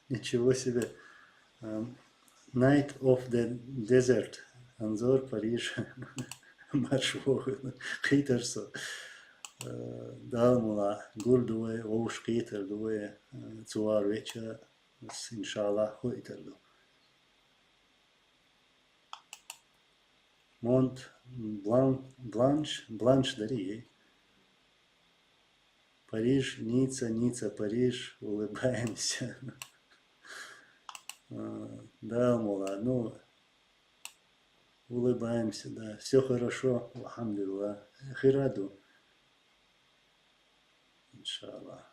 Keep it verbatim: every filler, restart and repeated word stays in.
Ничего себе. Ам, Night of the Desert. Анзор, Париж. Марш вогӀийла. Кхийтар со. Э, Дала мукъ лахь, гур ду вай, вовшахкхетар ду вай, э, цу вар веча, иншаллахӀ, хьойтар ду. Монт Блан-, Бланш, Бланш дарий? Париж, Ницца, Ницца, Париж, улыбаемся. А, да, мукъ лахь, ну, улыбаемся, да. Все хорошо, алхьамдулиллахӀ. Хира ду. ИншаллахӀ.